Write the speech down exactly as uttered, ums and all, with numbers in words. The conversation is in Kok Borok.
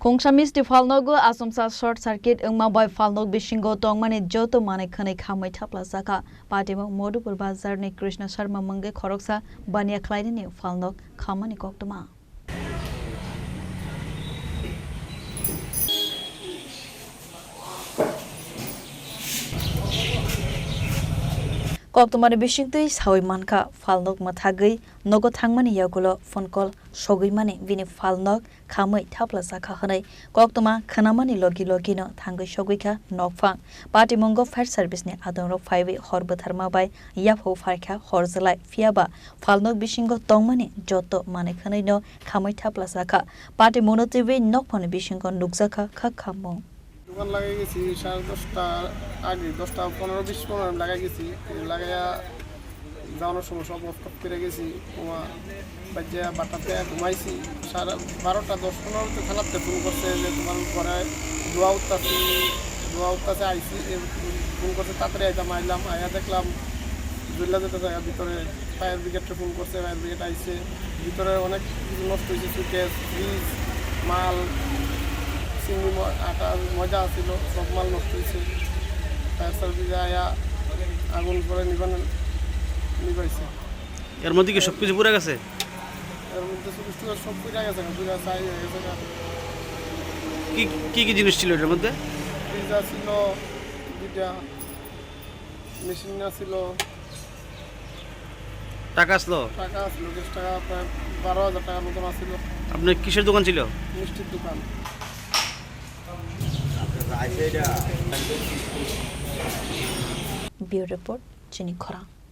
Pungsa misti phalnogo achomsa short circuit wngma bai phalnog bisingo tongmani joto manwi khwnwi khamwi thaplajakha. Patimung Madhupur bazarni Krishna Sharma mungwi khoroksa baniya khlainani phalnog khammani koktwma. Koktwmani bisingtwi sawi mankha, phalnog mwthagwi nogo thangmani yagulo phone call sogwi mani bini phalnog khamwi thaplajakha hwnwi koktwma khwnamani logi logino thangwi sogwikha nokphang. Patimungo fire service ni adongrok phaiwi hor bwtharma bai yaphao phaikha hor jwlai, phiyaba phalnog bisingo tongmani joto manwi khwnwino khamwi thaplajakha. Patimungno twiwi nokphangni bisingo nukjakha kha khammung. দোকান লাগাই গেছি সাড়ে দশটা আগে, দশটা পনেরো, বিশ পনেরো আমি লাগাই গেছি। লাগাইয়া যাওয়ানোর সময় সব অফ টফ করে গেছি। ওমা বাচ্চা বাটাতে ঘুমাইছি। সাড়ে বারোটা দশ পনেরোতে থানাতে ফোন করছে যে, "তোমার ঘরে ধোঁয়া উঠতাছে, ধোঁয়া উঠতাছে, আইছি।" এ ফোন করছে, তাড়াতাড়ি আইতাম, আইলাম, আইয়া দেখলাম জ্বললা যেতেছে ভিতরে। ফায়ার ব্রিগেডকে ফোন করছে, ফায়ার ব্রিগেড আইছে। ভিতরে অনেক কিছু নষ্ট হয়েছে, সুটকেস, ফ্রিজ, মাল, চিংড়ি ম-, আটা, ময়দা ছিল, সব মাল নষ্ট হয়েছে। ফায়ার সার্ভিসে আয়া আগুন পরে নিবান-, নিবাইছে। এর মধ্যে কি সবকিছু পুড়ে গেছে? এর মধ্যে সুটকেস টুকেস সব পুড়ে গেছে, পুড়ে ছাই হয়ে গেছে। কি, কি কি জিনিস ছিল এটার মধ্যে? ফ্রিজ ছিল দুইটা, মেশিন ছিল। টাকা আসলো? টাকা আসলো, ক্যাশ টাকা প্রায় বারো হাজার টাকার মতন আসলো। আপনার কিসের দোকান ছিল? মিষ্টির দোকান। Bureau Report, Chini Khorang.